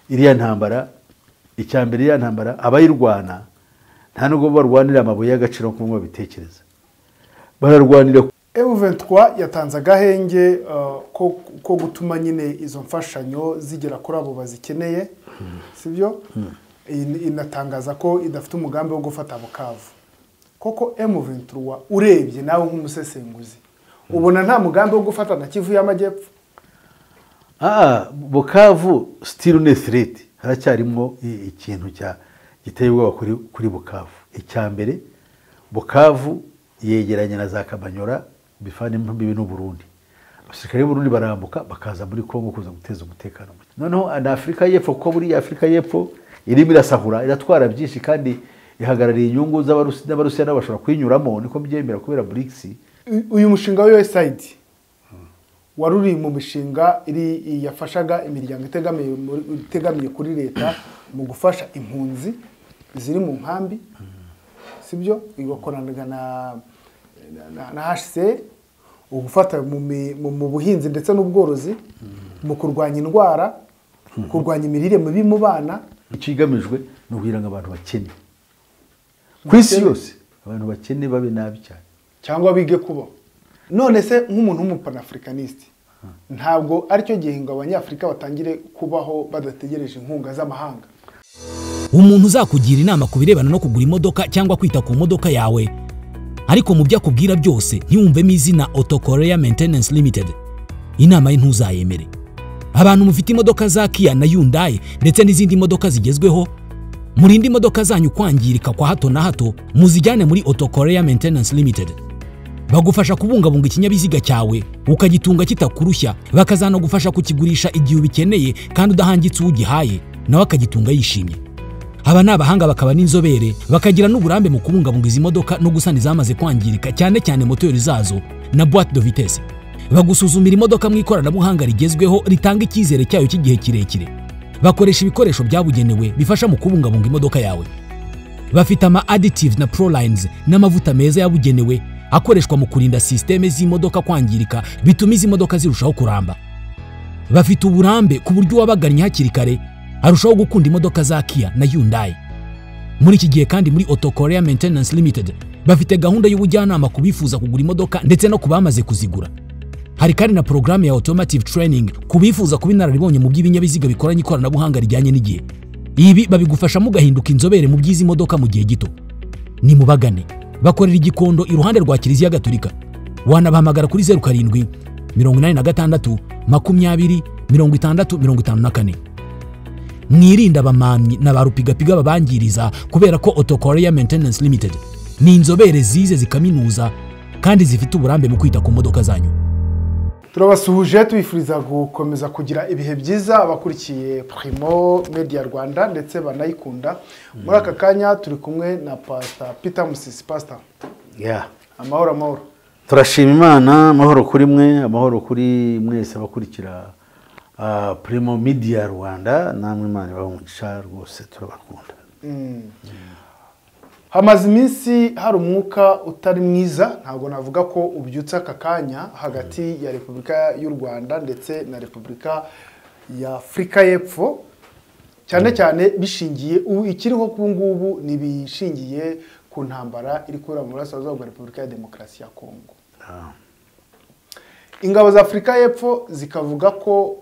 Iriya ntambara, icya mbere, iriya ntambara abayirwana nta nubwo barwanira amabuye y'agaciro nk'uko babitekereza, bararwanira M23 yatanze agahenge ko gutuma nyine izo mfashanyo zigera kuri abo bazikeneye, sibyo? Inatangaza ko idafite umugambi wo gufata Bukavu. Koko M23 urebye nawe nk'umusesenguzi ubona nta mugambi wo gufata na Kivu y'Amajyepfo? Bukavu still ni threat, haracyarimo ikintu cya giteye ubwoba kuri Bukavu. Icya mbere, Bukavu yegeranye na za Kabanyora bifana imbibi n'u Burundi. Abasirikare b'u Burundi barambuka bakaza muri Kongo kuza guteza umutekano muke. Noneho na Afurika y'Epfo, kuko buri Afurika y'Epfo irimo irasahura, iratwara byinshi kandi ihagarariye inyungu z'Abarusi, n'Abarusiya nabo bashobora kuyinyuramo, niko mbyemera kubera BRICS. Uyu mushinga wa USAID wari uri mu mishinga iri yafashaga imiryango itegamiye kuri leta mu gufasha impunzi ziri mu nkambi, sibyo? Ibakoranaga na HCR, ugufata mu buhinzi ndetse n'ubworozi, mu kurwanya indwara, kurwanya imirire mibi mu bana. Ikigamijwe ni ukugira ngo abantu bakene ku isi yose, abantu bakene babe nabi cyane cyangwa bige kubaho. None se nk'umuntu w'umupanafricaniste, ntabwo aricyo gihe ngo Abanyafurika batangire kubaho badategereje inkunga z'amahanga? Umuntu uzakugira inama ku birebana no kugura imodoka cyangwa kwita ku modoka yawe, ariko mu byo akubwira byose ntiwumvemo izina Auto Korea Maintenance Limited, inama ye ntuzayemere. Abantu mufite imodoka za Kia na Hyundai ndetse n'izindi modoka zigezweho, murinde imodoka zanyu kwangirika kwa hato na hato, muzijyane muri Auto Korea Maintenance Limited. Bagufasha kubungabunga ikinyabiziga cyawe ukagitunga kitakurushya, bakazanagufasha kukigurisha igihe ubikeneye kandi udahangitse uwugihaye, nawe akagitunga yishimye. Aba ni abahanga bakaba n'inzobere, bakagira n'uburambe mu kubungabunga izi modoka no gusana izamaze kwangirika, cyane cyane moteri zazo na boîte de vitesse. Bagusuzumira imodoka mu ikoranabuhanga rigezweho ritanga icyizere cyayo cy'igihe kirekire. Bakoresha ibikoresho byabugenewe bifasha mu kubungabunga imodoka yawe. Bafite ama additives na prolines n'amavuta meza yabugenewe akoreshwa mu kurinda systeme z'imodoka kwangirika, bituma izi modoka zirushaho kuramba. Bafite uburambe ku buryo uwabagannye hakiri kare arushaho gukunda imodoka za Kia na Hyundai. Muri iki gihe kandi muri Auto Korea Maintenance Limited bafite gahunda y'ubujyanama ku bifuza kugura imodoka ndetse no ku bamaze kuzigura. Hari kandi na porogaramu ya Automotive Training ku bifuza kuba inararibonye mu by'ibinyabiziga bikoranye ikoranabuhanga rijyanye n'igihe. Ibi babigufasha mugahinduka inzobere mu by'izi modoka mu gihe gito. Ni mubagane, bakorera Igikondo iruhande rwa Kiliziya Gatolika. Wanabahamagara kuri 07 86 20 60 54. Mwirinde abamamyi na ba rupigapiga babangiriza, kubera ko Auto Korea Maintenance Limited ni inzobere zize zikaminuza kandi zifite uburambe mu kwita ku modoka zanyu. Turabasuhuje, tubifuriza gukomeza kugira ibihe byiza abakurikiye Primo Media Rwanda ndetse banayikunda. Muri aka kanya turi kumwe na Pastor Peter Musisi. Pastor, amahoro amahoro. Turashima Imana, amahoro kuri mwe, amahoro kuri mwese abakurikira Primo Media Rwanda, namwe Imana ibahe umugisha rwose, turabakunda. Hamaze iminsi hari umwuka utari mwiza, ntabwo navuga ko ubyutse aka kanya, hagati ya Repubulika y'u Rwanda ndetse na Repubulika ya Afurika y'Epfo, cyane cyane bishingiye ikiriho ku ngubu ni bishingiye ku ntambara iri kubera mu burasirazuba bwa Repubulika ya Demokarasi ya Kongo. Ingabo za Afurika y'Epfo zikavuga ko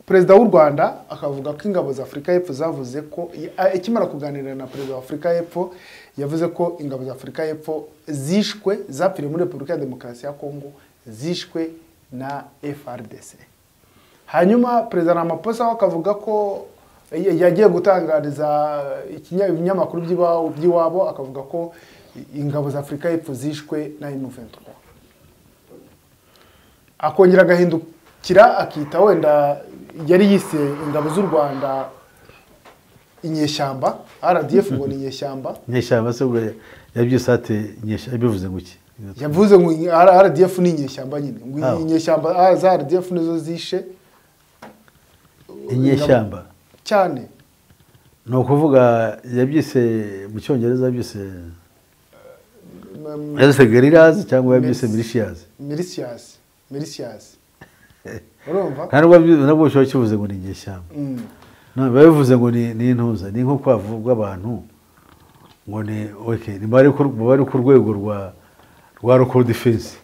Perezida w'u Rwanda akavuga ko ingabo za Afurika y'Epfo zavuze ko ikimara kuganira na Perezida wa Afurika y'Epfo, yavuze ko ingabo za Afurika y'Epfo zishwe, zapfiriye muri Repubulika ya Demokarasi ya Kongo, zishwe na FARDC. Hanyuma Perezida Ramaphosa we akavuga ko yagiye gutangariza ibinyamakuru by'iwabo, akavuga ko ingabo za Afurika y'Epfo zishwe na M23. Akongera agahindukira akita wenda yari yise ingabo z'u Rwanda inyeshyamba, RDF ngo ni inyeshyamba. Inyeshyamba se ubwo yabyise ate? Inyeshyamba yabivuze ngo iki? Yavuze ngo RDF ni inyeshyamba nyine, ngo inyeshyamba za RDF nizo zishe inyeshyamba cyane. Ni ukuvuga yabyise mu Cyongereza, yabyise guerrillas cyangwa yabyise militias? Militias, militias. Urumva? Nta nubwo nabwo ushobora kivuze ngo ni inyeshyamba. No, biba bivuze ngo ni intuza, ni nko kwavugwa abantu ngo ni okay, ni bari ku rwego rwa local defense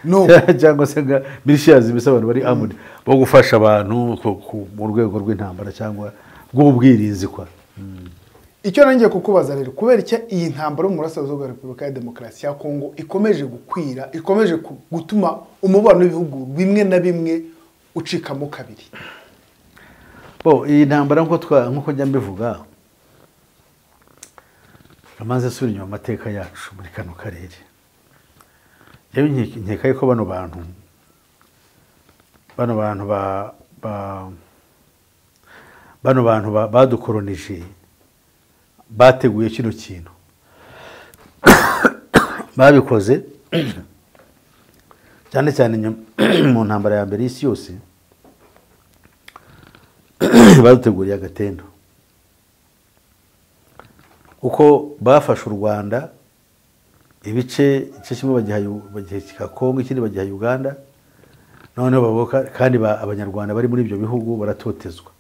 No. cyangwa se nka militias, mbese abantu bari armed bo gufasha abantu mu rwego rw'intambara cyangwa rw'ubwirinzi kwa. Icyo nangiye kukubaza rero, kubera icyo iyi ntambara yo mu burasirazuba bwa Repubulika ya Demokarasi ya Kongo ikomeje gukwira, ikomeje gutuma umubano w'ibihugu bimwe na bimwe ucikamo kabiri? Bo, iyi ntambara, nk'uko njya mbivuga, amaze asubira inyuma amateka yacu muri kano karere, yewe nkeka yuko bano bantu badukoronije bateguye kino kintu, babikoze cyane cyane mu ntambara ya mbere y'isi yose. Baduteguriye agatendo kuko bafashe u Rwanda ibice, igice kimwe bagiha kika Kongo, ikindi bagiha Uganda. Noneho bavuga kandi Abanyarwanda bari muri ibyo bihugu baratotezwa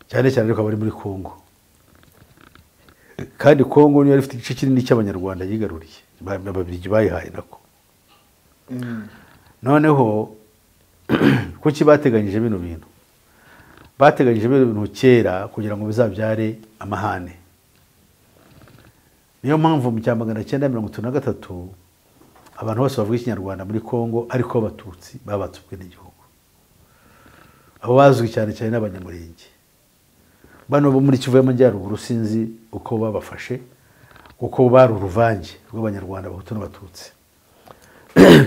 cyane cyane, ariko bari muri Kongo, kandi Kongo niyo yari ifite igice kinini cy'Abanyarwanda yigaruriye, Ababiligi bayihaye nako. Noneho kuki bateganyije bino bintu? Bateganyije bino bintu kera kugira ngo bizabyare amahane. Niyo mpamvu mu cya 953 abantu bose bavuga Ikinyarwanda muri Kongo, ariko Abatutsi, babatse ubwenegihugu. Abo bazwi cyane cyane n'Abanyamurenge bano bo muri Kivu y'Amajyaruguru. Sinzi uko babafashe, kuko bari uruvange rw'Abanyarwanda, Abahutu n'Abatutsi,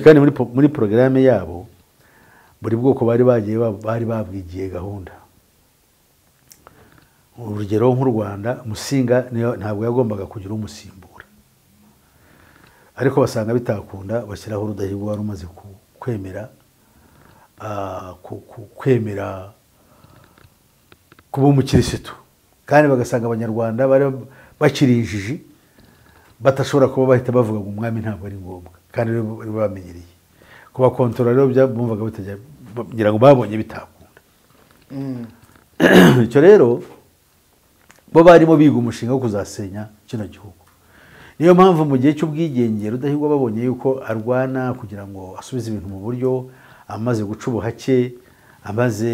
kandi muri porogaramu yabo buri bwoko bari bagiye bari babwigiye gahunda. Urugero nk'u Rwanda, Musinga ntabwo yagombaga kugira umusimbura, ariko basanga bitakunda, bashyiraho Rudahigwa wari umaze kwemera kuba umukirisitu, kandi bagasanga Abanyarwanda bari bakiri injiji, badashobora kuba bahita bavuga ngo umwami ntabwo ari ngombwa, kandi rero bari bamenyereye kubakontorora. Rero bumvaga bitajya, ngira ngo babonye bitakunda. Icyo rero bo barimo biga umushinga wo kuzasenya kino gihugu. Niyo mpamvu mu gihe cy'ubwigenge Rudahigwa babonye yuko arwana kugira ngo asubize ibintu mu buryo, amaze guca ubuhake, amaze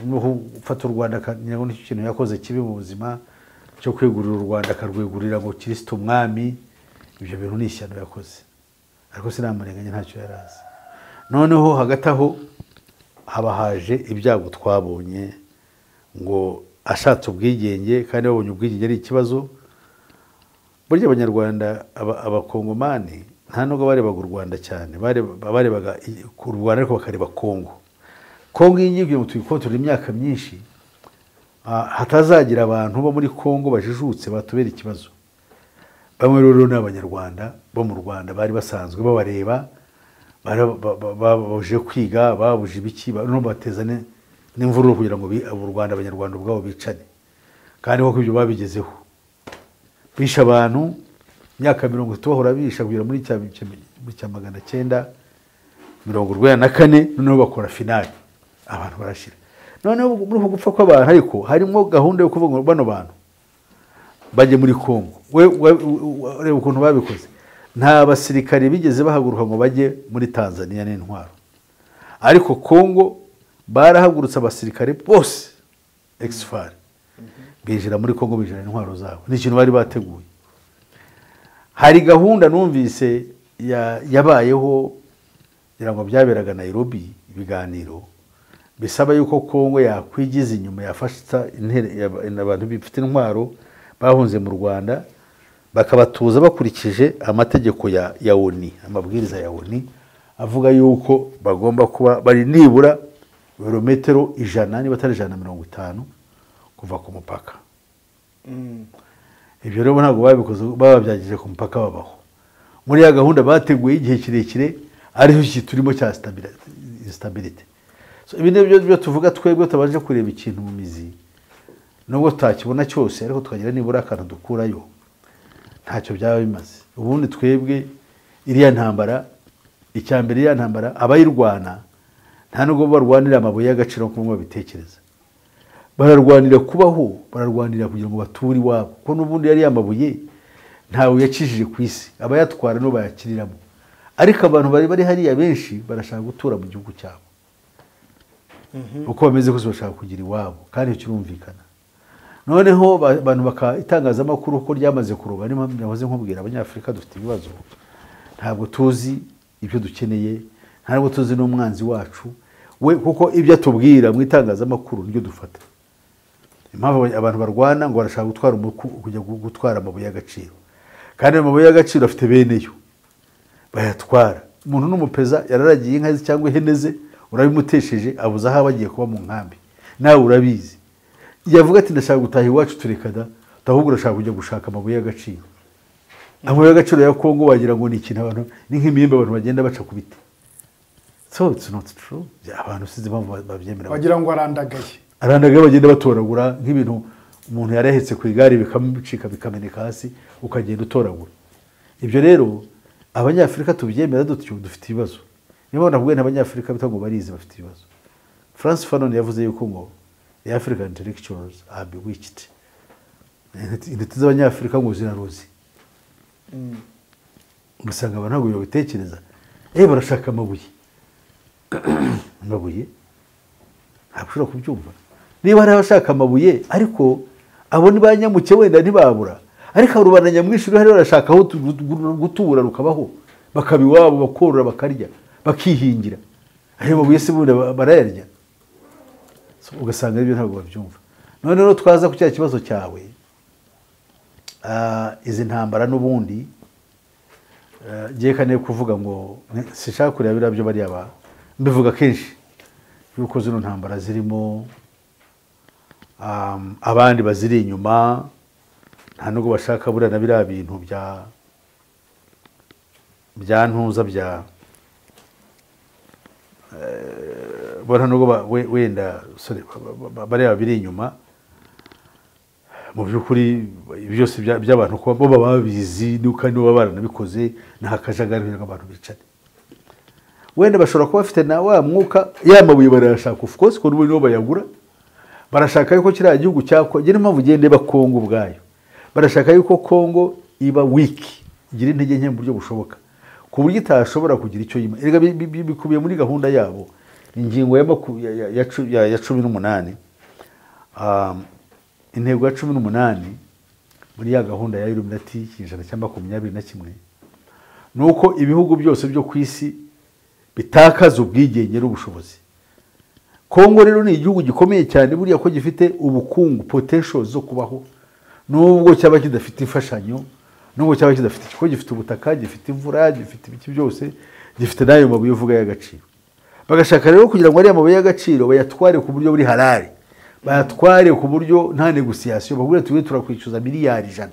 no gufata u Rwanda, ngira ngo nicyo kintu yakoze kibi mu buzima, cyo kwegurira u Rwanda, akarwegurira ngo Kirisito umwami. Ibyo bintu ni ishyano yakoze, ariko sinamurenganya, ntacyo yari azi. Noneho hagati aho haba haje ibyago twabonye, ngo ashatse ubwigenge, kandi babonye ubwigenge ari ikibazo. Burya Abanyarwanda, Abakongomani nta nubwo barebaga u Rwanda cyane, barebaga ku Rwanda, ariko bakareba Kongo. Kongo iyi ngiyi kugira ngo tuyikontorore imyaka myinshi, hatazagira abantu bo muri Kongo bajijutse batubera ikibazo. Bamwe rero ni Abanyarwanda bo mu Rwanda bari basanzwe babareba, babuje kwiga, babuje ibiki, noneho bateza n'imvururu kugira ngo u Rwanda, Abanyarwanda ubwabo bicane. Kandi koko ibyo babigezeho, bishe abantu imyaka 30, bahora bisha kugera muri cya 994. Noneho bakora finale, abantu barashira. Noneho muri uko gupfa kw'abantu ariko harimo gahunda yo kuvuga ngo bano bantu bajye muri Kongo. We reba ukuntu babikoze: nta basirikare bigeze bahaguruka ngo bajye muri Tanzania n'intwaro, ariko Kongo barahagurutse, abasirikare bose ex-FAR binjira muri Kongo, binjira intwaro zabo. Ni ikintu bari bateguye. Hari gahunda numvise yabayeho, ngira ngo byaberaga Nairobi, ibiganiro bisaba yuko Kongo yakwigiza inyuma, yafasha abantu bifite intwaro bahunze mu Rwanda, bakabatuza bakurikije amategeko ya ONU, amabwiriza ya ONU avuga yuko bagomba kuba bari nibura ibirometero 100, niba atari 150, kuva ku mupaka. Ibyo rero ntabwo babikoze, bababyageje ku mupaka, babaho muri ya gahunda bateguye igihe kirekire, ariho iki turimo cya stability. So, ibi ni byo tuvuga twebwe tutabanje kureba ikintu mu mizi, nubwo tutakibona cyose, ariko tukagira nibura akantu dukurayo, ntacyo byaba bimaze. Ubundi twebwe iriya ntambara, icya mbere, iriya ntambara abayirwana nta nubwo barwanira amabuye y'agaciro nk'uko babitekereza. Bararwanira kubaho, bararwanira kugira ngo bature iwabo, kuko n'ubundi yari yamabuye ntawe yakijije ku isi, abayatwara no bayakiriramo. Ariko abantu bari hariya benshi barashaka gutura mu gihugu cyabo, uko bameze kose bashaka kugira iwabo, kandi kirumvikana. Noneho abantu baka itangazamakuru ko ryamaze kuroga, niyo mpamvu nahoze nkubwira Abanyafurika dufite ibibazo, ntabwo tuzi ibyo dukeneye, ntabwo tuzi n'umwanzi wacu we, kuko ibyo atubwira mu itangazamakuru nibyo dufata. Impamvu abantu barwana ngo barashaka gutwara kujya gutwara amabuye y'agaciro, kandi amabuye y'agaciro afite bene yo bayatwara. Umuntu n'umupeza yararagiye inka ze cyangwa ihene ze, urabimutesheje abuza aho abagiye kuba mu nkambi, nawe urabizi. Yavuga ati ndashaka gutaha iwacu, turekada, ahubwo urashaka kujya gushaka amabuye y'agaciro. Amabuye y'agaciro ya Kongo wagira ngo ni ikintu abantu, ni nk'imyembe abantu bagenda baca ku biti. So it's not true. Abantu sizi impamvu babyemera, wagira ngo arandagaye, arandagaye bagenda batoragura nk'ibintu umuntu yarahetse ku igare bikamucika bikameneka hasi, ukagenda utoragura. Ibyo rero Abanyafurika tubyemera dutyo, dufite ibibazo. Niba nakubwiye nti Abanyafurika bita ngo barize bafite ibibazo. Frantz Fanon yavuze yuko ngo the African intellectuals are bewitched. Intiti z'Abanyafurika ngo ziraroze. Ugasanga abantu ntabwo babitekereza. Barashaka amabuye. Amabuye ntabwo ushobora kubyumva. Niba hari abashaka amabuye, ariko abo ni ba nyamuke wenda ntibabura, ariko rubanda nyamwinshi ruri hariya barashaka aho gutura rukabaho, bakaba iwabo, bakorora, bakarya, bakihingira. Ayo mabuye se bundi barayarya? Ugasanga ibyo ntabwo babyumva. None rero twaza ku cya kibazo cyawe, izi ntambara n'ubundi ngiye kane kuvuga ngo sinshaka kureba biriya byo bariya mbivuga kenshi yuko zino ntambara zirimo abandi baziri inyuma, nta nubwo bashaka buriya na biriya bintu bya ntuza bya bona nubwo wenda sorry bariya biri inyuma mu by'ukuri byose by'abantu kuba bo babizi nuko nibo baranabikoze, nta kajagari abantu bicare. Wenda bashobora kuba bafite na wa mwuka ya mabuye barayashaka, of course ko nibo bayagura, barashaka yuko kiriya gihugu cya Kongo, niyo mpamvu ugende ba Kongo ubwayo, barashaka yuko Kongo iba weak, igira intege nke mu buryo bushoboka, ku buryo itashobora kugira icyo yima. Erega bikubiye muri gahunda yabo, ingingo ya 18, intego ya 18 muri ya gahunda ya Illuminati ikinyejana cya 21, nuko ibihugu byose byo ku isi bitakaza ubwigenge n'ubushobozi. Kongo rero ni igihugu gikomeye cyane buriya ko gifite ubukungu, potential zo kubaho, nubwo cyaba kidafite imfashanyo, nubwo cyaba kidafite, kuko gifite ubutaka, gifite imvura, gifite ibiki byose, gifite nayo mabuye uvuga y'agaciro. Bagashaka rero kugira ngo ariya mabuye y'agaciro bayatware ku buryo buri halali, bayatware ku buryo nta negotiation, bagure tuwe turakwicuza miliyari 100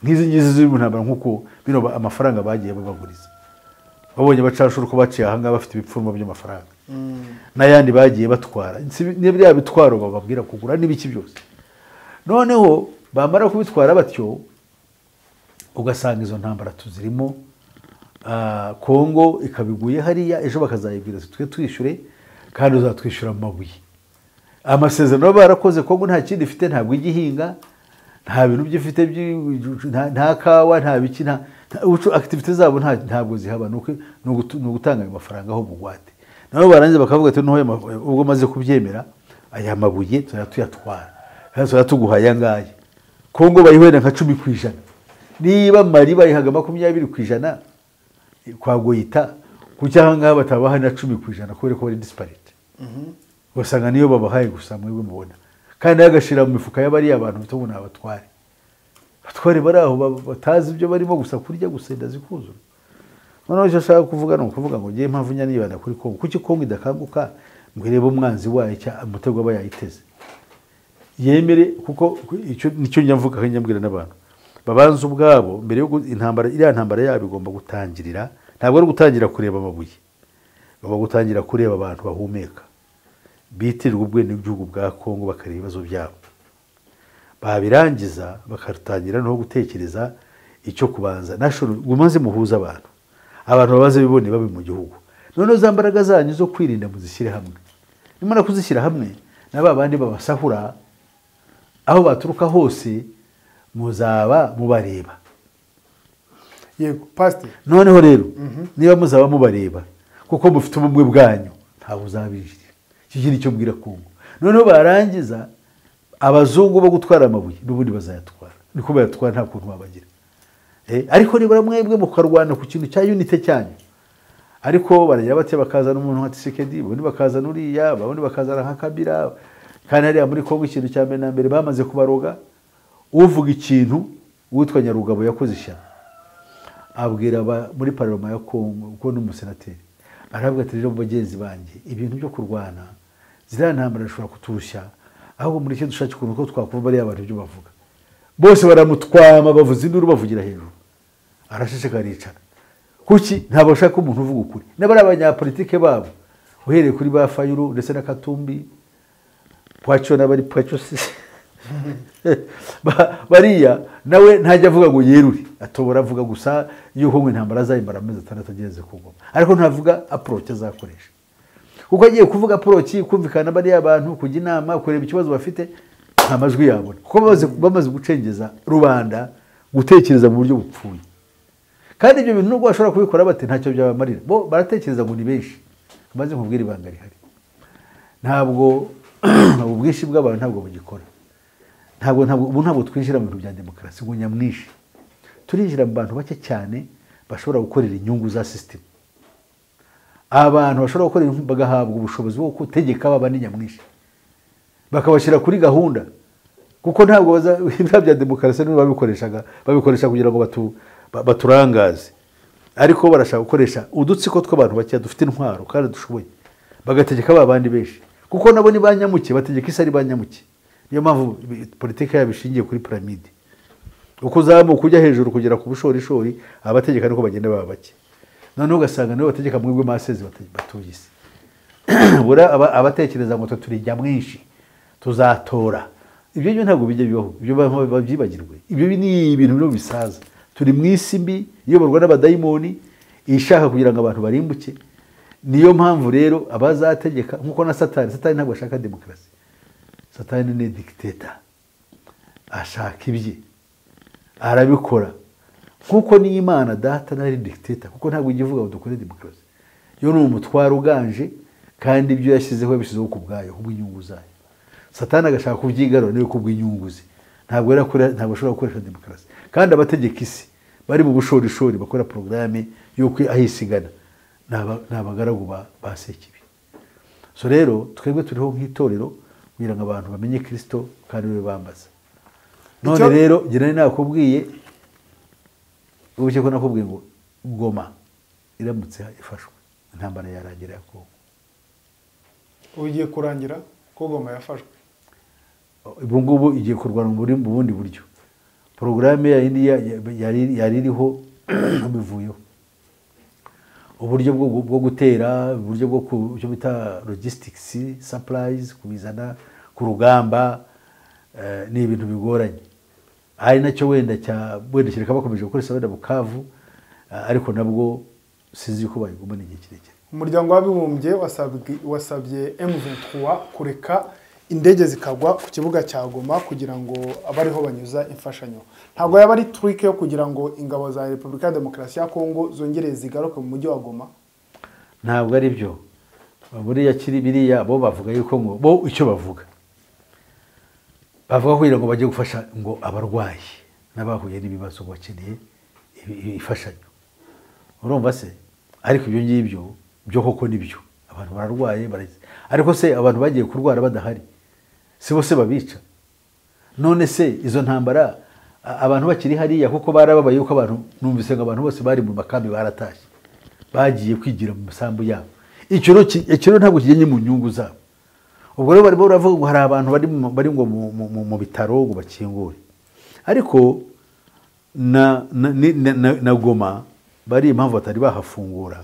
nk'izi ngizi ziri mu ntambara, nkuko bino amafaranga bagiye babaguriza. Babonye bacashura uko baciye aha ngaha bafite ibipfumo by'amafaranga n'ayandi bagiye batwara, n'ibya bitwaro bababwira kugura n'ibiki byose. Noneho bamara kubitwara batyo, ugasanga izo ntambara tuzirimo, Kongo ikabiguye hariya, ejo bakazayibwira twe twishyure kandi uzatwishyura mu mabuye. Amasezerano barakoze, Kongo nta kindi ifite, ntabwo igihinga, nta bintu byifite, nta kawa, nta biki, nta activity zabo ntabwo zihaba, ni ugutanga ayo mafaranga aho bugwate. Nabo barangiza bakavuga ati noneho ubwo maze kubyemera aya mabuye tuyatwara, kandi tuguha aya ngaya. Kongo bayihwera nka 10%, niba Mali bayihaga 20% kwa Goita, kuki aha ngaha batabaha na 10% kubera ko bari disparate. Ugasanga niyo babahaye gusa mwebwe mubona, kandi agashira mu mifuka y'abari abantu bitobona abatware. Abatware bari aho batazi ibyo barimo, gusa kurya gusenda zikuzura. Noneho icyo nshaka kuvuga ni ukuvuga ngo ngiye impamvu nyanibanda kuri Kongo, kuki Kongo idakanguka ngo irebe umwanzi wayo cya umutego aba yayiteze, yemere, kuko icyo nicyo njya mvuga kandi njya n'abantu babanza ubwabo mbere yo intambara. Iriya ntambara yabo igomba gutangirira, ntabwo ari gutangira kureba amabuye, bagomba gutangira kureba abantu bahumeka bitirirwa ubwenegihugu bwa Kongo, bakareba ibibazo byabo, babirangiza bakatangira no gutekereza icyo kubanza national umaze muhuza abantu, abantu babaze bibone babe mu gihugu. Noneho za mbaraga zanyu zo kwirinda muzishyire hamwe, nimara kuzishyira hamwe na ba bandi babasahura Aho baturuka hose muzaba mubareba. Yego pastor. Noneho rero niba muzaba mubareba kuko mufite ubumwe bwanyu ntabwo uzabinjirira. Iki ni cyo mbwira Kongo. Noneho barangiza abazungu bo gutwara amabuye n'ubundi bazayatwara. Niko bayatwara nta kuntu babagira. Ariko nibura mwebwe mukarwana ku kintu cya unité cyanyu. Ariko baragira bate bakazana umuntu nka Tshisekedi, ubundi bakazana uriya, ubundi bakazana nka Kabila. Kandi hariya muri Kongo ikintu cya mbere na mbere bamaze kubaroga. Uvuga ikintu witwa Nyarugabo yakoze ishyano. Abwira muri parlement ya Kongo kuko ni umusenateri. Arabwira ati rero bagenzi banjye ibintu byo kurwana ziriya ntambara zishobora kuturushya, ahubwo muri cyo dushaka ukuntu ko twakumva bariya abantu ibyo bavuga. Bose baramutwama bavuza induru bavugira hejuru. Arashishika aricara. Kuki ntabwo bashaka umuntu uvuga ukuri? N'abari abanyapolitike babo uhereye kuri ba Fayulu ndetse na Katumbi Pwacho n'abari Pwacho bariya nawe ntajya avuga ngo yerure, atobora avuga gusa yuko ngo intambara azayimara amezi 6 ageze ku ngoma, ariko ntavuga approach azakoresha. Kuko agiye kuvuga approach kumvikana bariya abantu kujya inama kureba ikibazo bafite nta majwi yabona, kuko bamaze gucengeza rubanda gutekereza mu buryo bupfuye. Kandi ibyo bintu nubwo bashobora kubikora bate ntacyo byabamarira, bo baratekereza ngo ni benshi. Maze nkubwire ibanga rihari, ntabwo ubwinshi bw'abantu ntabwo bugikora. Ntabwo ubu ntabwo twinjira mu bintu bya demokarasi ngo nyamwinshi, turinjira mu bantu bake cyane bashobora gukorera inyungu za system. Abantu bashobora gukorera bagahabwa ubushobozi bwo gutegeka baba ni nyamwinshi, bakabashyira kuri gahunda, kuko ntabwo ibya bya demokarasi nibo babikoresha kugira ngo baturangaze. Ariko barashaka gukoresha udutsiko tw'abantu bake dufite intwaro kandi dushoboye, bagategeka babandi benshi, kuko nabo ni banyamuke, bategeka isi ari banyamuke. Niyo mpamvu politiki yabo ishingiye kuri piramide, uko uzamuka ujya hejuru kugera ku bushorishori abategeka niko bagenda baba bake. Noneho ugasanga nibo bategeka mwebwe masezi batuye isi. Bura abatekereza ngo turi nyamwinshi tuzatora, ibyo byo ntabwo bijya bibaho, ibyo babyibagirwe. Ibyo ni ibintu byo bisaza. Turi mu isi mbi iyoborwa n'abadayimoni ishaka kugira ngo abantu barimbuke. Niyo mpamvu rero abazategeka nkuko na Satani ntabwo ashaka demokarasi. Satani ni dictator, ashaka ibye arabikora. Nkuko ni Imana data nari dictator, kuko ntabwo igivuga ngo dukore demokarasi. Yo ni umutwaro uganje, kandi ibyo yashyizeho yabishyizeho ku bwayo kubw'inyungu zayo. Satani agashaka kubyigarura niwe kubw'inyungu ze. Ntabwo ntabwo ashobora gukoresha demokarasi. Kandi abategeka isi bari mu bushorishori bakora programme y'uko ahisigana n'abagaragu ba Sekibi. So rero twebwe turiho nk'itorero kugira ngo abantu bamenye Kristo kandi we bambaza. None rero njye nari nakubwiye ubuke ko nakubwiye ngo Goma iramutse ifashwe intambara yarangira ya Kongo. Ugiye kurangira ko Goma yafashwe. Ubu ngubu igiye kurwana mu bundi buryo. Programme ya India yari iriho bivuyeho. Uburyo bwo gutera, uburyo bwo cyo bita logistics, supplies, kubizana ku rugamba ni ibintu bigoranye. Ari nacyo wenda cya wenda kireka bakomeje gukoresha wenda Bukavu, ariko nabwo sinzi ko bayigumana igihe kirekire. Umuryango w'abibumbye wasabye M23 kureka indege zikagwa ku kibuga cya Goma kugira ngo abariho banyuza imfashanyo. Ntabwo yaba ari trick yo kugira ngo ingabo za Republika ya Demokarasi ya Kongo zongere zigaruke mu mujyi wa Goma? Ntabwo ari byo. Buriya kiri biriya bo bavuga yuko ngo bo icyo bavuga kugira ngo bajye gufasha ngo abarwayi n'abahuye n'ibibazo bakeneye ifashanyo. Urumva se? Ariko ibyo ngibyo byo koko nibyo, abantu bararwaye baragize. Ariko se abantu bagiye kurwara badahari si bose babica? None se izo ntambara abantu bakiri hariya kuko barababaye yuko abantu numvise ngo abantu bose bari mu makambi baratashye bagiye kwigira mu masambu yabo. Icyo ntabwo kigenye mu nyungu zabo. Ubwo rero barimo baravuga ngo hari abantu bari ngo mu bitaro ngo bakingure. Ariko na Goma bari impamvu batari bahafungura.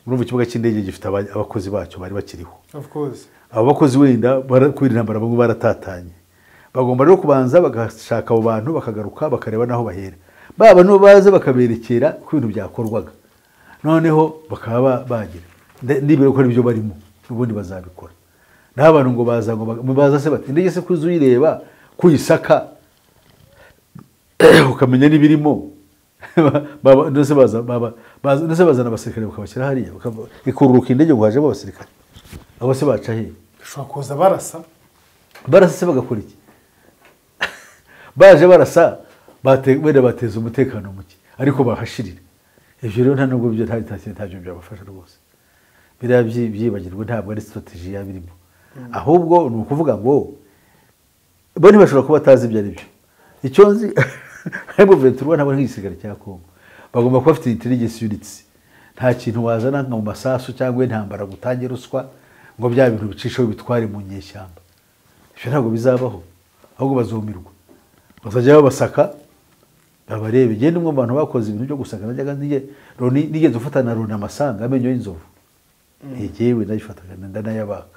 Urumva ikibuga cy'indege gifite abakozi bacyo bari bakiriho. Of course. Abo bakozi wenda kubera intambara bamwe baratatanye. Bagomba rero kubanza bagashaka abo bantu bakagaruka bakareba naho bahera. Baba no baza bakaberekera ku bintu byakorwaga. Noneho bakaba bagira. Ndibere ko ibyo barimo n'ubundi bazabikora. Naho abantu ngo baza ngo baza se bati indege se kuzuyireba Kuyisaka ukamenya n'ibirimo, ndetse bazana abasirikare bakabashyira hariya, ikururuka indege ngo hajemo abasirikare. Abo se baca hehe? Bashobora kuza barasa. Barasa se bagakora iki? Baje barasa wenda bateza umutekano muke, ariko bahashirira. Ibyo rero nta nubwo byo ntacyo byabafasha rwose. Biriya byibagirwa, ntabwo ari strategy yabirimo. Ahubwo ni ukuvuga ngo bo ntibashobora kuba batazi ibyo ari byo. Icyo nzi, M23 ntabwo ari nk'igisirikare cya Congo, bagomba kuba bafite intelligence units. Nta kintu wazana nka mu masasu cyangwa intambara gutangira ruswa ngo bya bintu bicisheho bitware mu nyeshyamba. Ibyo ntabwo bizabaho, ahubwo bazumirwa, bazajya babasaka babarebe. Genda umwe mu bantu bakoze ibintu byo gusaka, najyaga nigeze ufata na Loni amasanga amenyo y'inzovu, ntigewe nayifataga ndanayabaka,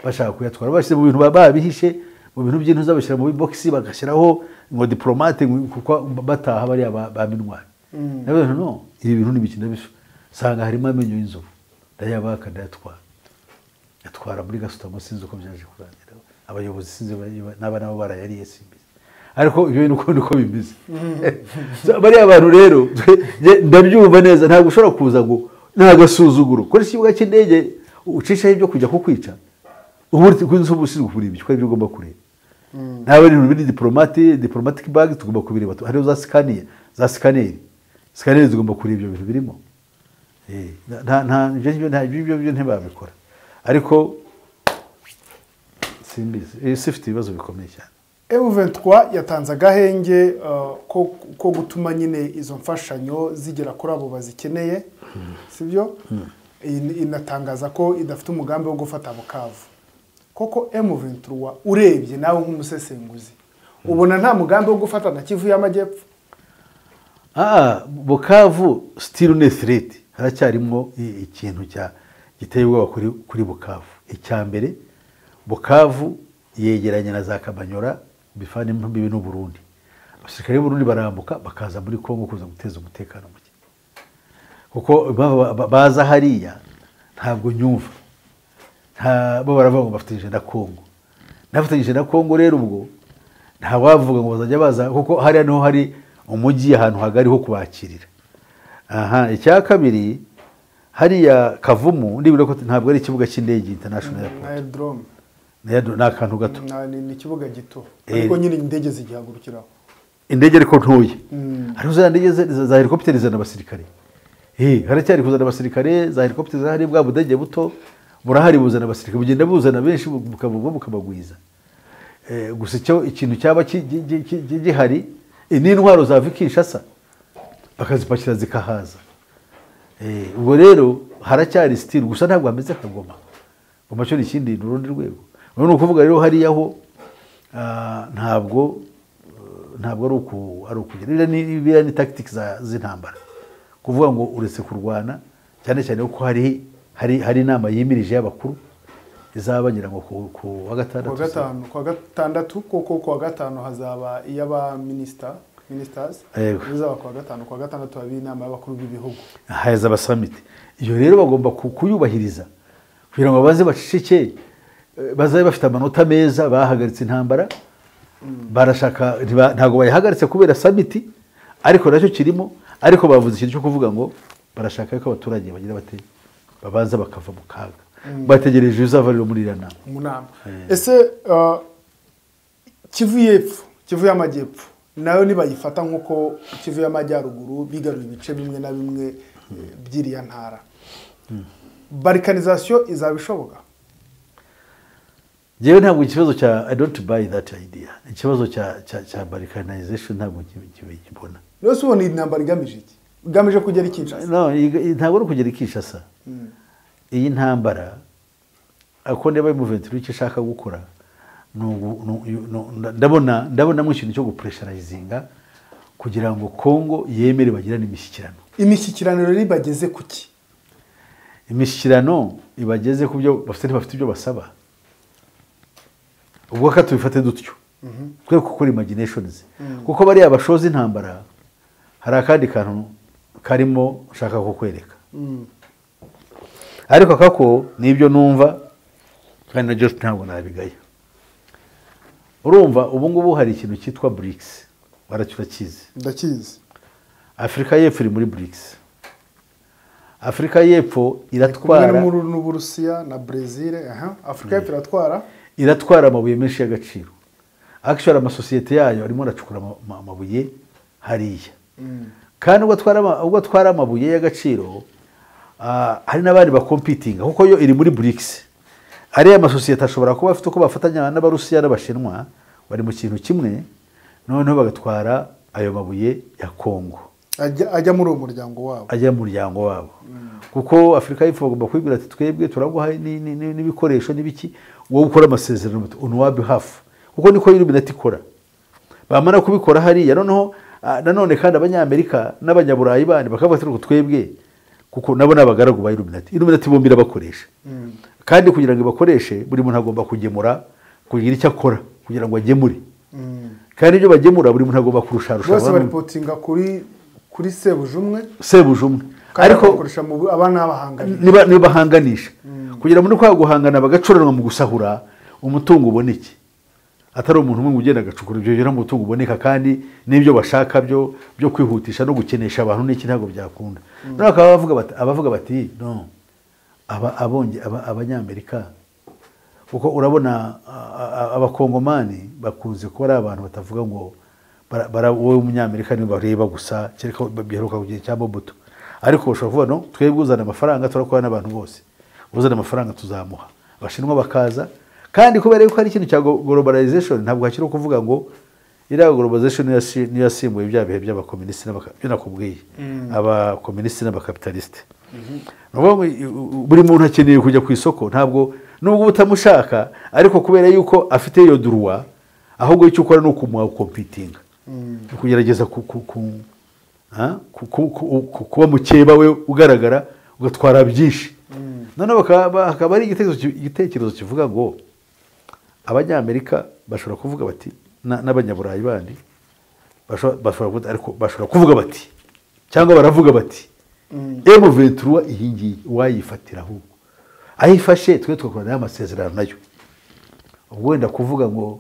bashaka kuyatwara bashyize mu bintu babihishe mu bintu by'intuza, bashyira mu bibogisi, bagashyiraho ngo diplomate, kuko bataha bariya ba minwari. Nawe no ibi bintu ni ibiki? Ndabisanga harimo amenyo y'inzovu, ndayabaka, ndayatwara, yatwara muri gasutamo. Sinzi uko byaje kurangira, abayobozi sinzi n'aba nabo barayariye, simbizi, ariko ibyo bintu uko niko bimeze. Bariya bantu rero ndabyumva neza, ntabwo ushobora kuza ngo ni agasuzuguro kuri ikibuga cy'indege ucishaho ibyo kujya kukwica. Ubu kunzi ubu ushinzwe kureba ibyo ibyo ugomba kureba, ntabwo ari ibintu biri diplomatic bag, tugomba kubireba. Hariho za scanner, za scanner zigomba kureba ibyo bintu birimo. Nta ibyo ntibabikora, ariko simbizi, isi ifite ibibazo bikomeye cyane. M23 yatanze agahenge ko gutuma nyine izo mfashanyo zigera kuri abo bazikeneye, sibyo? Inatangaza ko idafite umugambi wo gufata Bukavu. Koko M23 urebye nawe nk'umusesenguzi, ubona nta mugambi wo gufata na Kivu y'Amajyepfo? Bukavu still ni threat, haracyarimo ikintu cya giteye ubwoba kuri Bukavu. Icya mbere, Bukavu yegeranye na za Kabanyora bifana imbibi n'u Burundi. Abasirikare b'u Burundi barambuka bakaza muri Kongo kuza guteza umutekano muke, kuko baza hariya ntabwo nyumva bo baravuga ngo bafatanyije na Kongo, nafatanyije na Kongo rero ubwo nta wavuga ngo bazajya baza, kuko hariya niho hari umujyi, ahantu hagari ho kubakirira. Aha icya kabiri, hariya Kavumu ndibura ko ntabwo ari ikibuga cy'indege international airport, aerodrome ni akantu gato, ni ikibuga gito, ariko nyine indege zigihagurukiraho, indege ariko ntoya. Hariho za ndege za helicopter zizana abasirikare, haracyari kuzana abasirikare za helicopter, zahari bwa budege buto burahari buzana abasirikare, bugenda buzana benshi bukabagwiza. Gusa icyo ikintu cyaba gihari ni intwaro za Kinshasa bakazipakira zikahaza. Ubwo rero haracyari still, gusa ntabwo hameze nka Goma. Goma cyo ni ikindi, ni urundi rwego. Ni ukuvuga rero hariya ho ntabwo ari ukugera. Biriya ni tactics z'intambara, kuvuga ngo uretse kurwana, cyane cyane ko hari inama yimirije y'abakuru izaba ngira ngo ku wa gatandatu, ku wa gatandatu, kuko ku wa gatanu hazaba iy'aba ministers, izaba ku wa gatanu, ku wa gatandatu haba inama y'abakuru b'ibihugu, haza summit. Iyo rero bagomba kuyubahiriza kugira ngo baze baceceke, bazabe bafite amanota meza. Bahagaritse intambara, barashaka, ntabwo bayihagaritse kubera summit, ariko nacyo kirimo, ariko bavuze ikintu cyo kuvuga ngo barashaka ko abaturage bagira bate babanza bakava mu kaga, bategereje uzava rero muri iriya nama mu nama. Ese Kivu y'Epfo, Kivu y'Amajyepfo nayo nibayifata nkuko Kivu y'Amajyaruguru bigaruye ibice bimwe na bimwe by'iriya ntara, balkanization izaba ishoboka? Jewe ntabwo ikibazo cya I don't buy that idea. Ikibazo cya balkanization ntabwo kibona. Nose ubona intambara igamije iki? Igamije kugera Kinshasa? No, ntabwo ari kugera Kinshasa. Iyi ntambara ako ndeba M23 icyo ishaka gukora, ndabona mu ikintu cyo gupressurizinga kugira ngo Kongo yemere bagirane imishyikirano. Imishyikirano rero ibageze kuki? Imishyikirano ibageze ku byo bafite, ntibafite ibyo basaba. Ubwo ka tubifate dutyo, twe gukora imaginations, kuko bariya bashoza intambara hari akandi kantu karimo nshaka kukwereka, ariko kako nibyo numva kandi na just ntabwo nabigaya. Urumva ubu ngubu hari ikintu cyitwa BRICS, warakizi? Ndakizi. Afurika y'Epfo iri muri BRICS. Afurika y'Epfo iratwara n'Uburusiya na Brazil. Afurika y'Epfo iratwara amabuye menshi y'agaciro. Actually amasosiyete yayo arimo aracukura amabuye hariya. Kandi ubwo atwara amabuye y'agaciro, hari n'abandi bakompitinga kuko yo iri muri BRICS. Ariya amasosiyete ashobora kuba afite uko bafatanya n'Abarusiya n'Abashinwa, bari mu kintu kimwe, noneho bagatwara ayo mabuye ya Kongo ajya muri uwo muryango wabo, ajya mu muryango wabo. Kuko Afurika y'Epfo bagomba kwibwira ati twebwe turaguha n'ibikoresho n'ibiki, wowe ukora amasezerano on our behalf, kuko niko Illuminati ikora. Bamara kubikora hariya, noneho nanone kandi Abanyamerika n'Abanyaburayi bandi bakavuga ati twebwe, kuko nabo n'abagaragu ba Illuminati. Illuminati bombi irabakoresha. Kandi kugira ngo ibakoreshe buri muntu agomba kugemura, kugira icyo akora kugira ngo agemure. Kandi ibyo bagemura buri muntu agomba kurusharusha. Bose baripotinga kuri Sebujumwe. Sebujumwe. Ariko bakoresha mu abana bahanganisha. Niba bahanganisha. Kugira muri kwa guhangana bagacuranwa mu gusahura umutungo uboneke. Atari umuntu umwe ugenda agacukura ibyo byo umutungo uboneka, kandi n'ibyo bashaka byo kwihutisha no gukenesha abantu n'iki ntabwo byakunda. None abavuga bati no abonge Abanyamerika, kuko urabona Abakongomani bakunze kuba ari abantu batavuga ngo wowe Umunyamerika ni bareba gusa, kereka biheruka kugiye cya Mobutu. Ariko bashobora kuvuga no twebwe uzana amafaranga turakora n'abantu bose, uzana amafaranga tuzamuha. Abashinwa bakaza, kandi kubera yuko hari ikintu cya globalization, ntabwo hakiri kuvuga ngo iriya globalization niyo yasimbuye bya bihe by'abakomunisiti n'abyo nakubwiye, abakomunisiti n'abakapitalisite. Buri muntu akeneye kujya ku isoko, ntabwo nubwo utamushaka, ariko kubera yuko afite iyo droit, ahubwo icyo ukora ni ukumuha competing, kugerageza kuba mukeba we ugaragara ugatwara byinshi. Noneho hakaba ari igitekerezo kivuga ngo Abanyamerika bashobora kuvuga bati n'Abanyaburayi bandi bashobora kuvuga bati cyangwa baravuga bati M23 iyi ngiyi wayifatira ahubwo ayifashe twe tugakorana amasezerano nayo. Ubwo wenda kuvuga ngo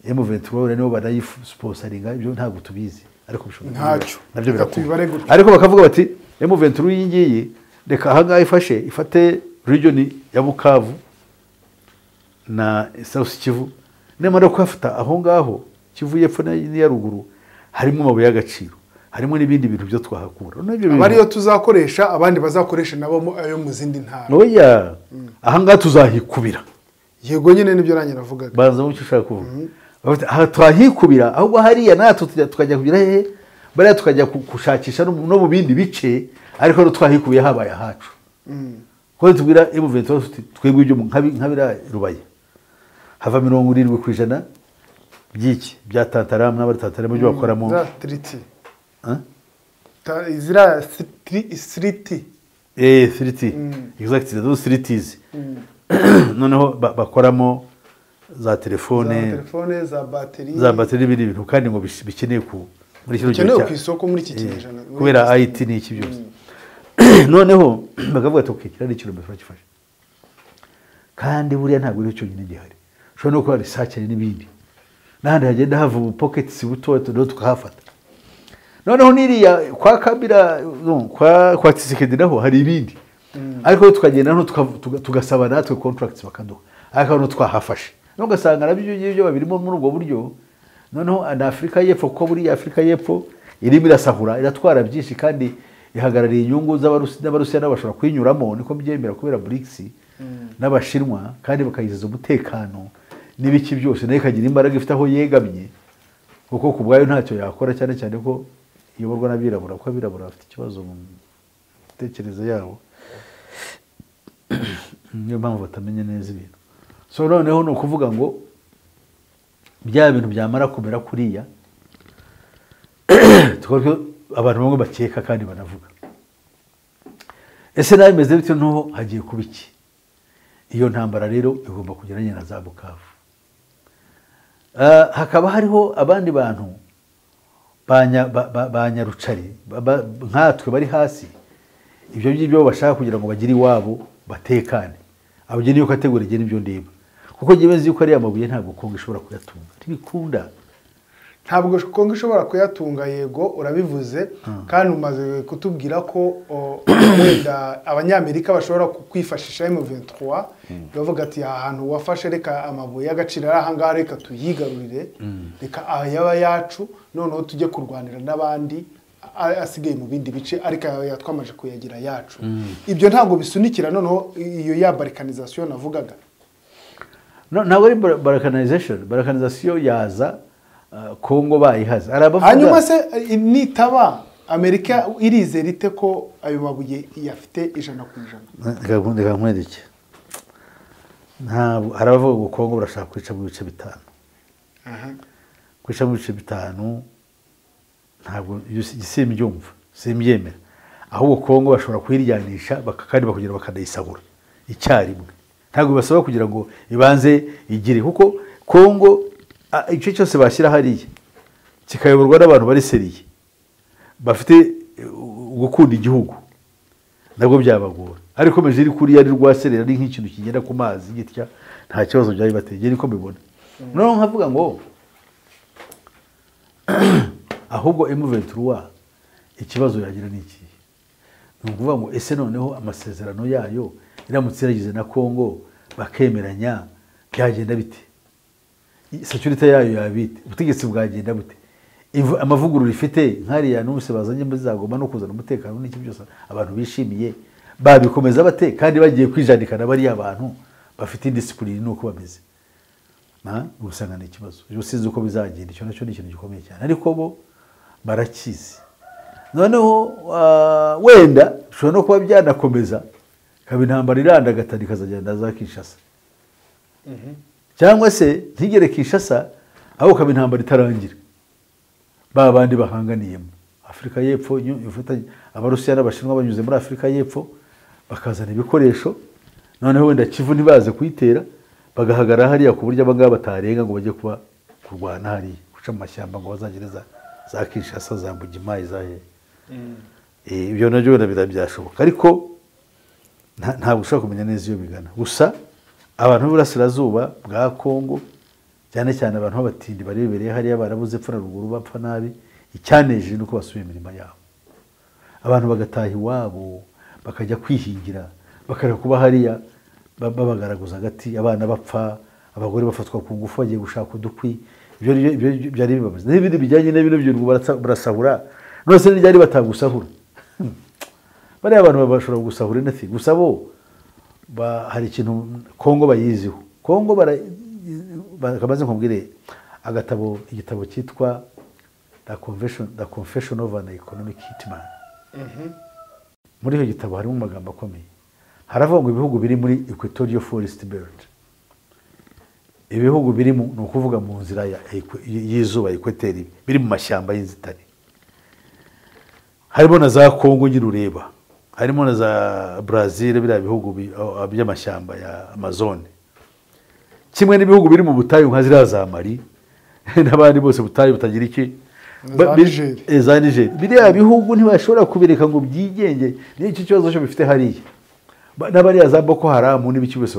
M23 nibo banayisponsoringa ibyo ntabwo tubizi, ariko bishobora ntacyo nabyo birakubare. Ariko bakavuga bati M23 iyi ngiyi reka aha ngaha ifashe ifate region ya Bukavu na South Kivu, nemara kuhafata aho ngaho Kivu y'epfo n'iya ruguru harimo amabuye y'agaciro, harimo n'ibindi bintu byo twahakura. Abariyo tuzakoresha abandi bazakoresha nabo ayo mu zindi ntara. Oya, aha ngaha tuzahikubira. Yego nyine nibyo nanjye navugaga. Banza mucyo ushaka kuvuga. Aha twahikubira ahubwo hariya natwe tukajya kugira hehe, bariya tukajya gushakisha no mu bindi bice, ariko no twahikubiye habaye ahacu. Ko tubwira M23 twebwe ibyo nkabira Rubaye hava 70% byiki bya Tantaramu n'abatantaramo byo bakoramo za triti. Izira sriti. Sriti. Exactly, those sritis. Noneho bakoramo za telefone, za batterie, za batterie biri bintu kandi ngo bikeneye ku muri kino gihe ku isoko muri iki kinyejana kubera IT n'iki byose. Noneho bakavuga ati okay kira n'ikirometero kifashe. Kandi buriya ntabwo ari cyo nyine gihari. Ushobora no gukora research n'ibindi. N'ahandi hagenda hava ubu pockets buto tukahafata. Noneho niriya kwa Kabila kwa Tshisekedi naho hari ibindi. Ariko tukagenda no tugasaba natwe contracts bakaduha. Ariko no twahafashe. No gasanga nabyo ibyo babirimo muri ubwo buryo. Noneho na Afrika y'Epfo, kuko buri Afrika y'Epfo irimo irasahura iratwara byinshi kandi ihagarariye inyungu z'Abarusiya n'abashobora kwinyuramo, niko byemera kubera BRICS n'Abashinwa, kandi bakayizeza umutekano n'ibiki byose, nayo ikagira imbaraga ifite aho yegamye, kuko ku bwayo ntacyo yakora, cyane cyane ko iyoborwa n'abirabura, kuko abirabura bafite ikibazo mu mitekerereze yabo, niyo mpamvu batamenya neza ibintu. So noneho ni ukuvuga ngo bya bintu byamara kumera kuriya, abantu bamwe bakeka kandi banavuga ese nawe bimeze bityo, ntuho hagiye kuba iki? Iyo ntambara rero igomba kugeranye na za Bukavu. Hakaba hariho abandi bantu banyarucari nkatwe bari hasi, ibyo ngibyo bashaka kugira ngo bagire iwabo batekane. Abo niyo kategori igena ibyo ndeba. Kuko njyewe nzi yuko ariya mabuye ntabwo Kongo ishobora kuyatunga, ntibikunda. Ntabwo Kongo ishobora kuyatunga, yego urabivuze, kandi umaze kutubwira ko wenda abanyamerika bashobora kwifashisha M23 bavuga ati aha hantu wafashe, reka amabuye y'agaciro ari aha ngaha, reka tuyigarurire, reka ayaba yacu, noneho tujye kurwanira n'abandi asigaye mu bindi bice, ariko yatwamaje kuyagira yacu. Ibyo ntabwo bisunikira noneho iyo ya balkanization navugaga. No, ntabwo ari balkanization. Balkanization yaza Kongo bayihaza. Hanyuma se nitaba Amerika irizera ite ko ayo mabuye yafite 100%? Reka nkwereke. Ntabwo hari abavuga ngo Kongo barashaka kwica mu bice 5. Kwica mu bice 5 ntabwo simbyumva, simbyemera. Ahubwo Kongo bashobora kuyiryanisha kandi bakugera bakanayisahura icyarimwe. Ntabwo basaba kugira ngo ibanze igire, kuko Kongo icyo cyose bashyira hariya kikayoborwa n'abantu bari seriye bafite gukunda igihugu, nabwo byabagora. Ariko meje iri kuri yari rwaserera ari nk'ikintu kigenda ku mazi gitya, nta kibazo byari bateye, niko mbibona. Noneho nkavuga ngo ahubwo M23 ikibazo yagira ni iki? Ni ukuvuga ngo ese noneho amasezerano yayo iramutse yaragize na Kongo bakemeranya byagenda bite? Security yayo yabite, ubutegetsi bwagenda bute? Amavugurura ifite nkariya n'ubuse bazanye muzagoma no kuzana umutekano n'iki byose abantu bishimiye, babikomeza bate kandi bagiye kwijandikana bari abantu bafite indiscipline nuko bameze? Na usanga ni ikibazo. Ejo sinzi uko bizagenda, icyo nacyo ni ikintu gikomeye cyane, ariko bo barakizi. Noneho wenda bishobora no kuba byanakomeza kaba intambara irandagata ikazagenda za Kinshasa, cyangwa se ntigere Kinshasa aho kaba intambara itarangira, ba bandi bahanganiyemo Afrika y'Epfo, Abarusiya n'Abashinwa banyuze muri Afrika y'Epfo bakazana ibikoresho, noneho wenda Kivu ntibaze kuyitera, bagahagarara hariya ku buryo abangaba batarenga ngo bajye kuba kurwana hariya, guca mu mashyamba ngo bazagereza za Kinshasa, za Mbujimayi, za he. Ibyo nabyo wenda byashoboka, ariko ntabwo ushobora kumenya neza iyo bigana. Gusa abantu b'Iburasirazuba bwa Kongo, cyane cyane abantu b'abatindi bari bibereye hariya barabuze epfo na ruguru bapfa nabi, icyanejeje nuko basubiye imirima yabo, abantu bagataha iwabo bakajya kwihingira, bakareka kuba hariya babagaraguza hagati, abana bapfa, abagore bafatwa ku ngufu bagiye gushaka udukwi. Ibyo byari bibabaza. N'ibindi bijyanye n'ibintu by'urwo barasahura, none se n'iryari batagusahura? Bariya abantu bashobora gusahura anything, gusa bo hari ikintu Kongo bayiziho. Kongo bamaze nkubwire agatabo, igitabo cyitwa The Confession of an Economic Hitman. Muri icyo gitabo harimo amagambo akomeye. Haravuga ngo ibihugu biri muri Equatorial Forest Belt, ibihugu biri ni ukuvuga mu nzira y'izuba ekwateri, biri mu mashyamba y'inzitane, harimo na za Kongo nyine ureba, harimo na za Brazil, biriya bihugu by'amashyamba ya Amazon, kimwe n'ibihugu biri mu butayu nka ziriya za Mali n'abandi bose butayu butagira iki, za Niger. Biriya bihugu ntibashobora kubireka ngo byigenge, n'icyo kibazo cyo bifite hariya. N'abariya za Boko Haram n'ibiki byose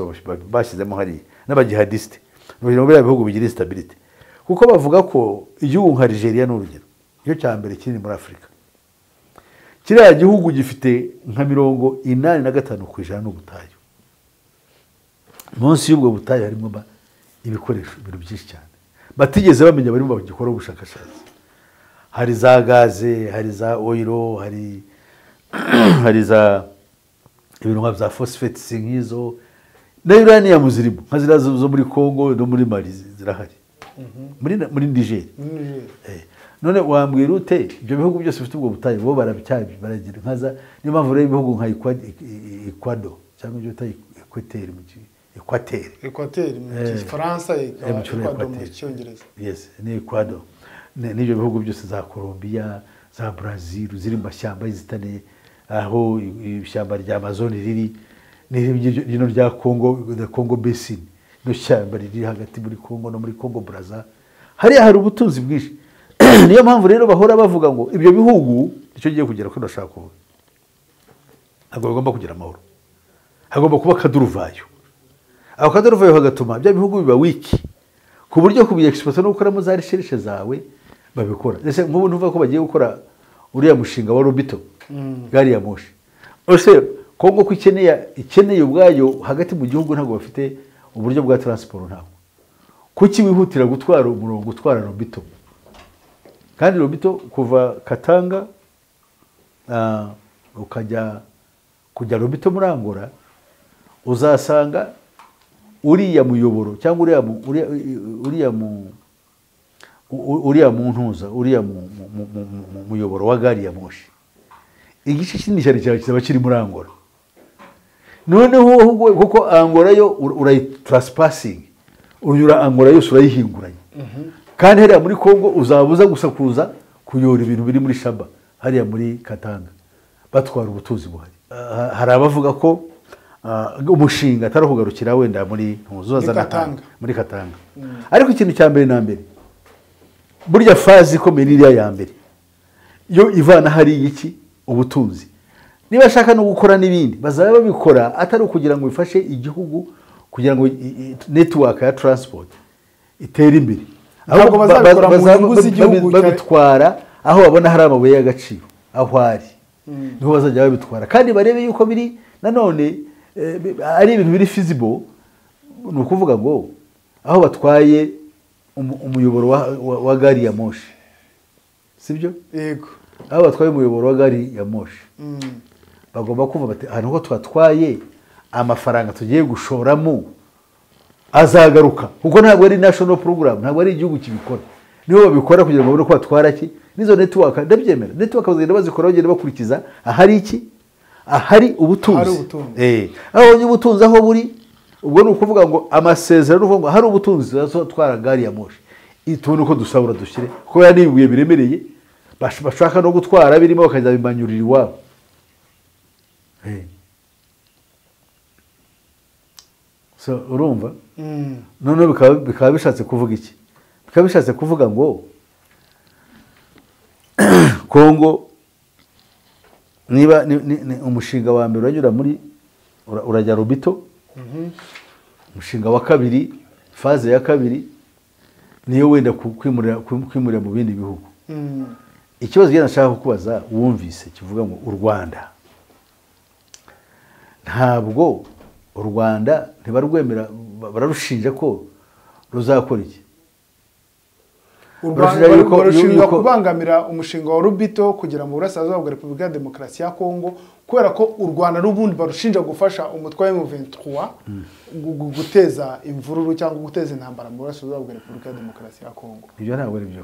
bashyizemo hariya, n'abajihadiste, kugira ngo biriya bihugu bigire stability. Kuko bavuga ko igihugu nka Nigeria ni urugero, nicyo cya mbere kinini muri Afurika. Kiriya gihugu gifite nka 85% n'ubutayu. Munsi y'ubwo butayu harimo ibikoresho, ibintu byinshi cyane batigeze bamenya, barimo bagikora ubushakashatsi. Hari za gaze, hari za oil, hari za ibintu nka za phosphates nk'izo, na uranium zirimo nka ziriya zo muri Kongo no muri Mali zirahari, muri Niger. None wambwira ute ibyo bihugu byose bifite ubwo butayu bo barabicyaje baragira nkaza? Niyo mpamvu rero ibihugu nka Ecuador cyangwa ibyo bita Equateur mu Equateur, Equateur mu Gifaransa, Ecuador mu Cyongereza. Yes, ni Ecuador. N'ibyo bihugu byose za Colombia, za Brazil ziri mu mashyamba y'inzitane, aho ishyamba rya Amazon riri, n'irino rya Congo, the Congo Basin, no shyamba riri hagati muri Congo no muri Congo Brazza, hariya hari ubutunzi bwinshi. Niyo mpamvu rero bahora bavuga ngo ibyo bihugu, icyo ngiye kugera ko ndashaka kuvuga, ntabwo bagomba kugira amahoro, hagomba kuba akaduruvayo. Ako kaduruvayo kagatuma bya bihugu biba wiki ku buryo kubiexport no gukoramo za recherche zawe babikora. Ese nk'ubu ntuvuga ko bagiye gukora uriya mushinga wa Lobito, gari ya moshi. Ese Kongo ko ikeneye ubwayo hagati mu gihugu ntabwo bafite uburyo bwa transport ntabwo. Kuki wihutira gutwara umurongo utwara Lobito? Kandi Lobito kuva Katanga ukajya kujya Lobito muri Angola, uzasanga uriya muyoboro cyangwa uriya muntuza uriya muyoboro wa gari ya moshi, igice kinini cyane cyane kizaba kiri muri Angola. Noneho kuko Angola yo urayitraspassing, unyura Angola yose urayihinguranye. Kandi hariya muri Kongo uzabuza gusa kuza kuyora ibintu biri muri Shaba hariya muri Katanga batwara ubutunzi buhari. Hari abavuga ko umushinga atari kugarukira wenda muri ntuzo muri Katanga. Ariko ikintu cya mbere na mbere, burya fazi ikomeye iriya ya mbere yo ivana hari iki ubutunzi. Niba ashaka no gukora n'ibindi bazaba babikora atari ukugira ngo bifashe igihugu kugira ngo network ya transport itere imbere, ahubwo bazabikora mu nyungu z'igihugu, babitwara aho babona hari amabuye y'agaciro aho ari niho bazajya babitwara. Kandi barebe yuko biri nanone ari ibintu biri feasible. Ni ukuvuga ngo aho batwaye umuyoboro wa gari ya moshi, sibyo? Yego. Aho batwaye umuyoboro wa gari ya moshi bagomba kuva bati ahantu ho twatwaye amafaranga tugiye gushoramo azagaruka, kuko ntabwo ari national program, ntabwo ari igihugu kibikora. Niho babikora kugira ngo babone ko batwara ki nizo network. Ndabyemera, network bazagenda bazikora bagenda bakurikiza ahari iki, ahari ubutunzi. Aho ubutunzi aho buri, ubwo ni ukuvuga ngo amasezerano uvuga ngo hari ubutunzi twara gari ya moshi itubone uko dusabura dushyire, kuko ya nibuye biremereye bashaka no gutwara birimo bakajya bimanyurira iwabo. So urumva none bikaba bishatse kuvuga iki? Bikaba bishatse kuvuga ngo Kongo niba umushinga wa mbere uranyura muri urajya Lobito, umushinga wa kabiri faze ya kabiri niyo wenda kwimurira mu bindi bihugu. Ikibazo genda nshaka kukubaza wumvise kivuga ngo u Rwanda ntabwo u Rwanda ntibarwemera, bararushinja ko ruzakora iki? U Rwanda barushinja kubangamira umushinga wa Lobito kugera mu burasirazuba bwa Repubulika ya Demokarasi ya Kongo, kubera ko u Rwanda n'ubundi barushinja gufasha umutwe wa M23 guteza imvururu cyangwa guteza intambara mu burasirazuba bwa Repubulika ya Demokarasi ya Kongo. Ibyo ntabwo ari byo.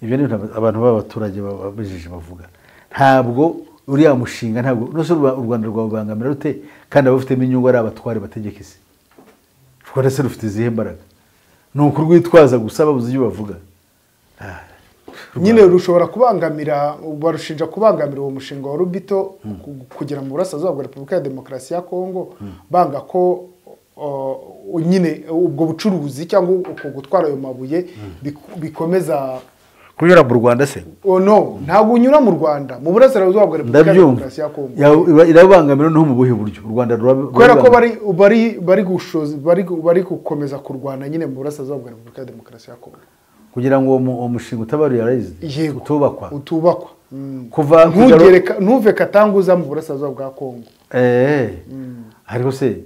Ibyo ni abantu b'abaturage babijije bavuga. Ntabwo uriya mushinga ntabwo nose u Rwanda rwabangamira rute kandi abafitemo inyungu ari abatware bategeka isi. Rwanda se rufite izihe mbaraga? Ni ukurwitwaza gusa babuze ibyo bavuga. Nyine rushobora kubangamira, barushinja kubangamira uwo mushinga wa Lobito kugera mu burasirazuba bwa Repubulika ya Demokarasi ya Kongo, banga ko nyine ubwo bucuruzi cyangwa uko gutwara ayo mabuye bikomeza kunyura mu Rwanda se? Oh no, ntabwo unyura mu Rwanda, mu burasirazuba bwa Repubulika ya Demokarasi ya Kongo. Irabangamira no mu buhe buryo u Rwanda kubera ko bari gukomeza kurwana nyine mu burasirazuba bwa Repubulika ya Demokarasi ya Kongo kugira ngo uwo mushinga utaba realized, utubakwa. Kuva ntuve Katanguza mu burasirazuba bwa Kongo. Ariko se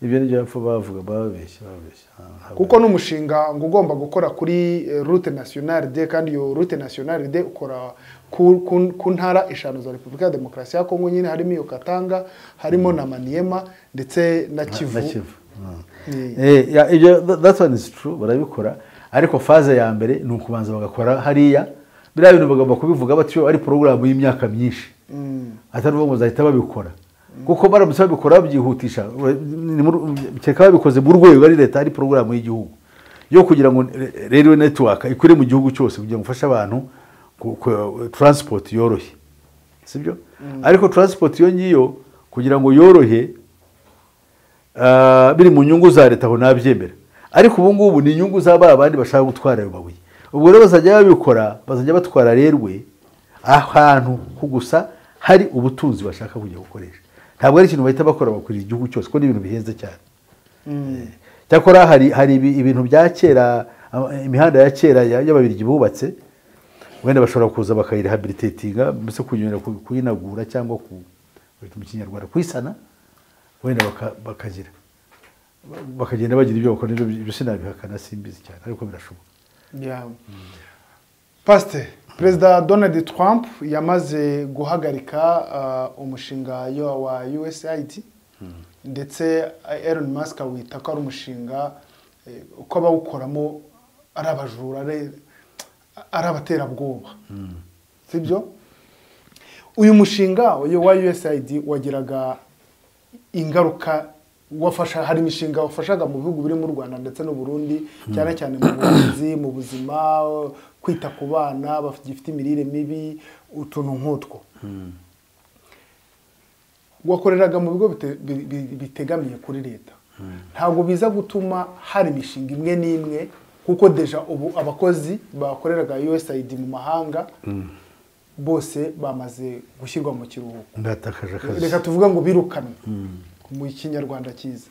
ibyo nibyo bapfa bavuga babeshya. Kuko n'umushinga ngo ugomba gukora kuri route nationale D, kandi iyo route nationale D ukora ku ntara eshanu za Repubulika ya Demokarasi ya Kongo nyine, harimo iyo Katanga, harimo na Maniema ndetse na Kivu. Ibyo that one is true, barabikora. Ariko faze ya mbere ni ukubanza bagakora hariya biriya bintu bagomba kubivuga batyo, ari porogaramu y'imyaka myinshi atari ngo bazahita babikora, kuko baramutse babikora babyihutisha kereka babikoze mu rwego ari leta, ari porogaramu y'igihugu yo kugira ngo railway network ikure mu gihugu cyose kugira ngo ufashe abantu transport yorohe, sibyo? Ariko transport yo ngiyo kugira ngo yorohe biri mu nyungu za leta aho nabyemera. Ariko ubu ngubu ni inyungu z'aba bandi bashaka gutwara ayo mabuye. Ubwo rero bazajya babikora, bazajya batwara rerwe ahantu gusa hari ubutunzi bashaka kujya gukoresha. Ntabwo ari ikintu bahita bakora bakwira igihugu cyose, kuko ni ibintu bihenze cyane. Cyakora hari ibintu bya kera, imihanda ya kera y'Ababirigi bubatse, wenda bashobora kuza bakayirehabilitatinga, mbese kunyura kuyinagura cyangwa ku mu Kinyarwanda kuyisana, wenda bakagira bakagenda bagira ibyo bakora. Ibyo sinabihakana, simbizi cyane, ariko birashoboka. Pastor, Perezida Donald Trump yamaze guhagarika umushinga wa USAID, ndetse Elon Musk awita ko ari umushinga uko abawukoramo ari abajura, ari abaterabwoba, sibyo? Uyu mushinga wa USAID wagiraga ingaruka, wafasha, hari imishinga wafashaga mu bihugu biri mu Rwanda ndetse n'u Burundi, cyane cyane mu buhinzi, mu buzima, kwita ku bana bafite imirire mibi, utuntu nk'utwo. Wakoreraga mu bigo bitegamiye kuri leta. Ntabwo biza gutuma hari imishinga imwe n'imwe, kuko deja ubu abakozi bakoreraga USAID mu mahanga bose bamaze gushyirwa mu kiruhuko. Reka tuvuga ngo birukanwe mu Kinyarwanda cyiza.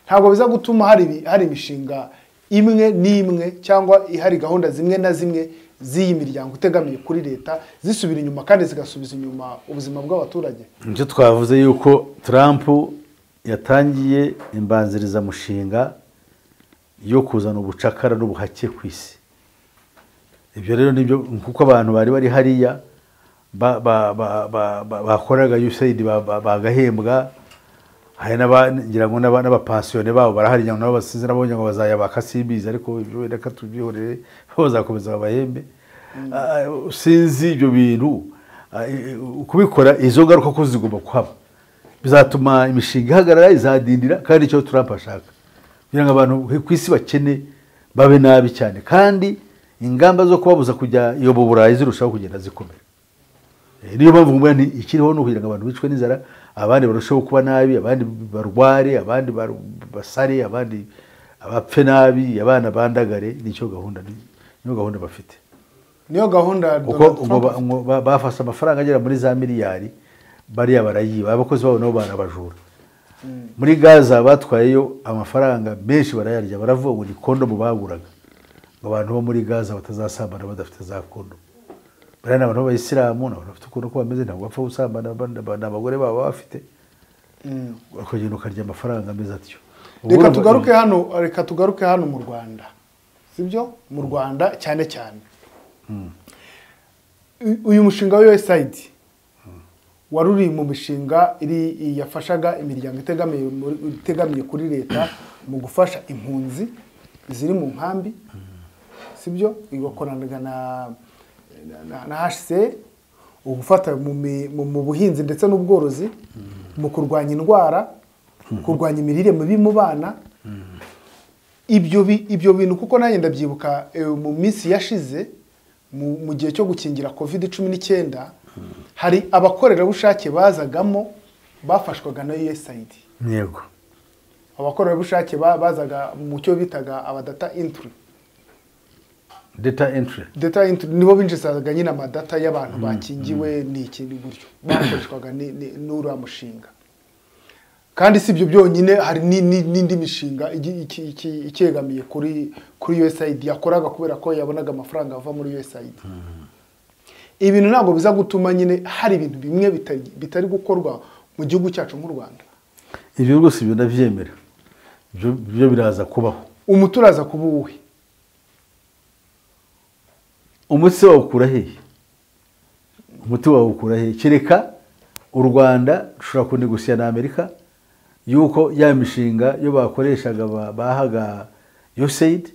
Ntabwo biza gutuma hari imishinga imwe n'imwe cyangwa hari gahunda zimwe na zimwe z'iyi miryango itegamiye kuri leta zisubira inyuma kandi zigasubiza inyuma ubuzima bw'abaturage. Nicyo twavuze yuko Trump yatangiye imbanzirizamushinga yo kuzana ubucakara n'ubuhake ku isi. Ibyo rero nibyo, kuko abantu bari bari hariya bakoraga USAID bagahembwa, hari ngira ngo n'abapansiyone babo barahari, nabo basize nabonye ngo bazayabaka simbizi, ariko ibyo reka tubyihorere, bazakomeza babahembe. Sinzi ibyo bintu kubikora, izo ngaruka ko zigomba kuhaba, bizatuma imishinga ihagarara, izadindira. Kandi icyo Trump ashaka kugira ngo abantu ku isi bakene babe nabi cyane, kandi ingamba zo kubabuza kujya iyo mu Burayi zirushaho kugenda zikomera. Niyo mpamvu mbona nti ikiriho ni ukugira ngo abantu bicwe n'inzara, abandi barusheho kuba nabi, abandi barware, abandi basare, abandi abapfe nabi, abana bandagare. Nicyo gahunda, niyo gahunda bafite, niyo gahunda. Kuko bafashe amafaranga agera muri za miliyari, bariya barayiba, abakozi babo nabo barabajura. Muri Gaza batwayeyo amafaranga menshi barayarya, baravuga ngo ni kondomu baguraga, ngo abantu bo muri Gaza batazasambana badafite za kondomu. Bariya ni abantu b'abayisilamu, ni abantu bafite ukuntu ko bameze, ntabwo bapfa gusambana n'abagore babo bafite, ukagenda ukarya amafaranga ameze atyo. Reka tugaruke hano mu Rwanda, sibyo? Mu Rwanda cyane cyane uyu mushinga wa USAID wari uri mu mishinga iri yafashaga imiryango itegamiye kuri leta mu gufasha impunzi ziri mu nkambi, sibyo? Igakoranaga na HCR, ugufata mu buhinzi ndetse n'ubworozi, mu kurwanya indwara, kurwanya imirire mibi mu bana. Ibyo bintu kuko nanjye ndabyibuka mu minsi yashize mu gihe cyo gukingira COVID-19, hari abakorerabushake bazagamo bafashwaga na USAID. Yego, abakorerabushake bazaga mu cyo bitaga aba data entry. Data entry nibo binjizaga nyine amadata y'abantu bakingiwe n'iki buryo bakoreshwaga n'uriya mushinga. Kandi si ibyo byonyine, hari n'indi mishinga ikegamiye kuri USAID yakoraga kubera ko yabonaga amafaranga ava muri USAID. Ibintu ntabwo biza gutuma nyine hari ibintu bimwe bitari gukorwa mu gihugu cyacu nk'u Rwanda. Ibyo rwose ibyo ndabyemera, ibyo biraza kubaho. Umuturaza kuba uwuhe? Umuti wawukura hehe? Umuti wawukura hehe? Kereka u Rwanda rushobora kunegusiya na Amerika yuko ya mishinga yo bakoreshaga bahaga USAID,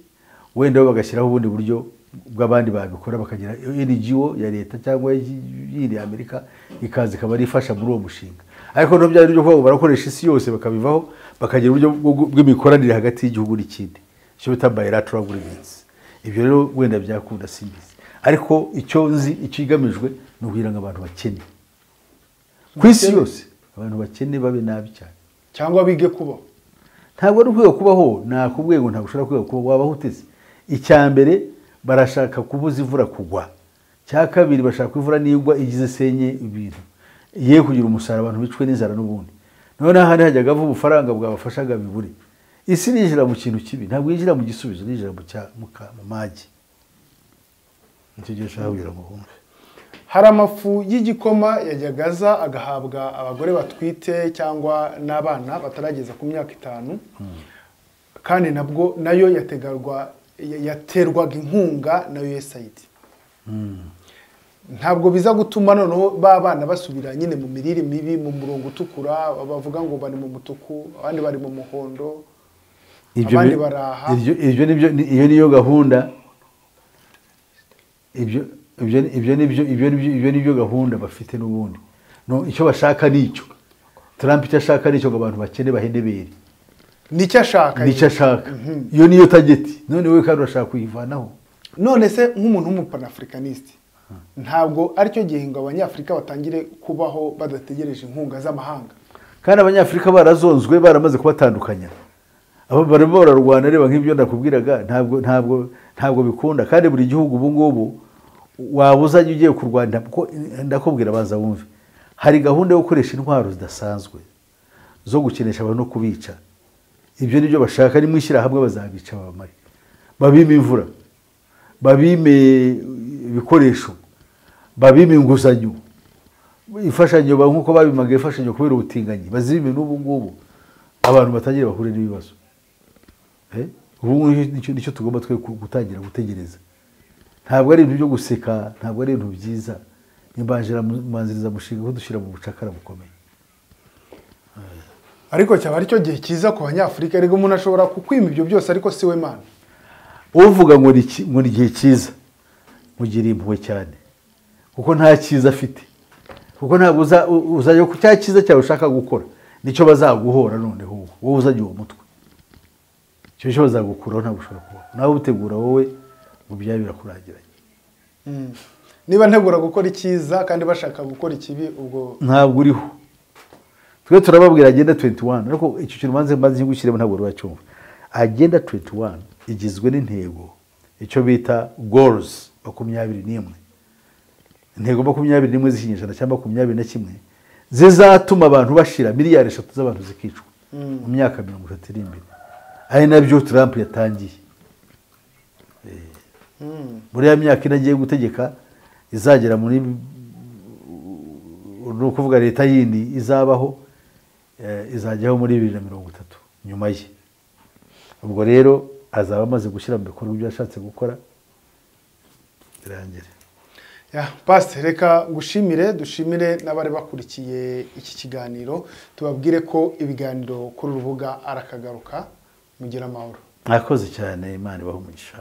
wenda bagashyiraho ubundi buryo bw'abandi babikora, bakagira NGO ya leta cyangwa yiri Amerika ikaza ikaba ifasha muri uwo mushinga. Ariko no byari byo kuvuga barakoresha isi yose bakabivaho, bakagira uburyo bw'imikoranire hagati y'igihugu n'ikindi, icyo bita bilateral agreements. Ibyo rero wenda byakunda simbizi, ariko icyo nzi ikigamijwe ni ukugira ngo abantu bakene ku isi yose, abantu bakene babe nabi cyane cyangwa bige kubaho. Ntabwo ari ukwiye kubaho, nakubwiye ngo ntabwo ushobora kwiga kubaho, wabaho uteze. Icya mbere barashaka kubuza imvura kugwa, cya kabiri bashaka imvura nigwa igize senye ibintu ye kugira umusaruro, abantu bicwe n'inzara n'ubundi. None ahandi hajyaga ava ubufaranga bwabafashaga bibure. Isi irinjira mu kintu kibi, ntabwo yinjira mu gisubizo, yinjira mu magi. Nicyo gihe ushaka kugira ngo wumve. Hari amafu y'igikoma yajyaga aza agahabwa abagore batwite cyangwa n'abana batarageza ku myaka 5, kandi nabwo nayo yaterwaga inkunga na USAID. Ntabwo biza gutuma noneho ba bana basubira nyine mu mirire mibi, mu murongo utukura, bavuga ngo bari mu mutuku, abandi bari mu muhondo, abandi baraha. Ibyo nibyo, iyo niyo gahunda. Ibyo ibyo nibyo ibyo nibyo ibyo nibyo gahunda bafite n'ubundi. No, icyo bashaka nicyo Trump icyo ashaka nicyo ngo abantu bakene bahenebere. Nicyo ashaka. Nicyo ashaka. Iyo niyo target. None wewe kandi urashaka kuyivanaho. None se nk'umuntu w'umupanafricaniste, ntabwo aricyo gihe ngo abanyafrika batangire kubaho badategereje inkunga z'amahanga? Kandi abanyafrika barazonzwe, baramaze kubatandukanya. Abo barimo bararwana, reba nk'ibyo ndakubwiraga, ntabwo bikunda. Kandi buri gihugu ubu ngubu waba uzajya ugiye kurwana, kuko ndakubwira baza wumve, hari gahunda yo gukoresha intwaro zidasanzwe zo gukinisha abantu no kubica. Ibyo nibyo bashaka, ni mwishyira hamwe bazabica babamare, babime imvura, babime ibikoresho, babime inguzanyo, imfashanyo, nkuko babimaga imfashanyo kubera ubutinganyi, bazime n'ubu ngubu abantu batangira bahure n'ibibazo. Ubu nicyo tugomba twe gutangira gutegereza. Ntabwo ari ibintu byo guseka, ntabwo ari ibintu byiza. Imbanziriza mushinga ko dushyira mu bucakara bukomeye. Ariko cyaba aricyo gihe cyiza ku banyafrika, erega umuntu ashobora kukwima ibyo byose ariko si we Mana. Uvuga ngo ni igihe cyiza, mugira impuhwe cyane, kuko nta cyiza afite, kuko ntabwo uzajya ku cya cyiza cyawe ushaka gukora, nicyo bazaguhora noneho wowe uzajya uwo mutwe, icyo cyo bazagukuraho, ntabwo ushobora kubaho. Nawe utegura wowe ngo byaba birakurangiranye. Niba ntegura gukora icyiza kandi bashaka gukora ikibi, ubwo ntabwo uriho. Twe turababwira Agenda 21, ariko icyo kintu maze ngushyiremo ntabwo uracyumva. Agenda 21 igizwe n'intego, icyo bita goals 21. Intego 21 z'ikinyejana cyangwa 21 zizatuma abantu bashira miliyari 3 z'abantu zikicwa mu myaka 30 iri imbere. Ari nabyo Trump yatangiye. Muri ya myaka inagiye gutegeka izagera muri, ni ukuvuga leta yindi izabaho, izajyaho muri 2030 nyuma ye. Ubwo rero azaba amaze gushyira mu bikorwa ibyo yashatse gukora, birangire. Ya Pastor, reka ngushimire, dushimire n'abari bakurikiye iki kiganiro, tubabwire ko ibiganiro kuri urubuga arakagaruka. Mugira amahoro. Mwakoze cyane, Imana ibahe umugisha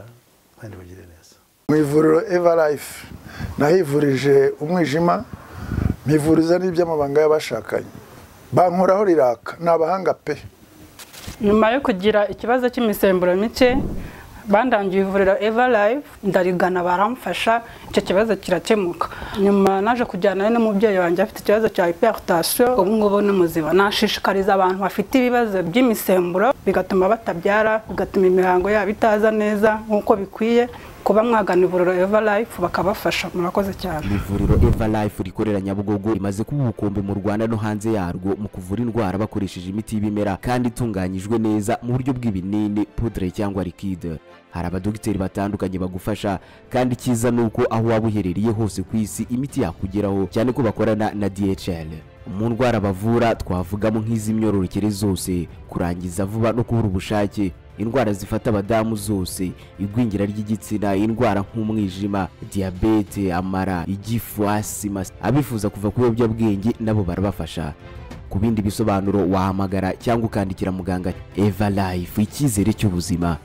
kandi bagire neza. Mu ivuriro Eva Life nahivurije umwijima, mpivuriza n'iby'amabanga y'abashakanye, bankoraho riraka, ni abahanga pe. Nyuma yo kugira ikibazo cy'imisemburo mike, bandangiye ivuriro Eva Life, ndarigana baramfasha, icyo kibazo kirakemuka. Nyuma naje kujyana n'umubyeyi wanjye afite ikibazo cya hypertension, ubu ngubu ni muzima. Nashishikariza abantu bafite ibibazo by'imisemburo bigatuma batabyara, bigatuma imihango yabo itaza neza nk'uko bikwiye, kuba mwagana ivuriro Eva Life bakabafasha. Murakoze cyane. Ivuriro Eva Life rikorera Nyabugogo rimaze kuba ubukombe mu Rwanda no hanze yarwo mu kuvura indwara bakoresheje imiti y'ibimera kandi itunganyijwe neza mu buryo bw'ibinini, poudre cyangwa liquide. Hari abadogiteri batandukanye bagufasha, kandi icyiza nuko aho waba uherereye hose ku isi imiti yakugeraho, cyane ko bakorana na DHL. Mu ndwara bavura twavugamo nk'iz'imyororokere zose, kurangiza vuba no kubura ubushake, indwara zifata abadamu zose, igwingira ry'igitsina, indwara nk'umwijima, diyabete, amara, igifu, asima. Abifuza kuva ku biyobyabwenge nabo barabafasha. Ku bindi bisobanuro wahamagara cyangwa ukandikira muganga. Eva Life, icyizere cy'ubuzima.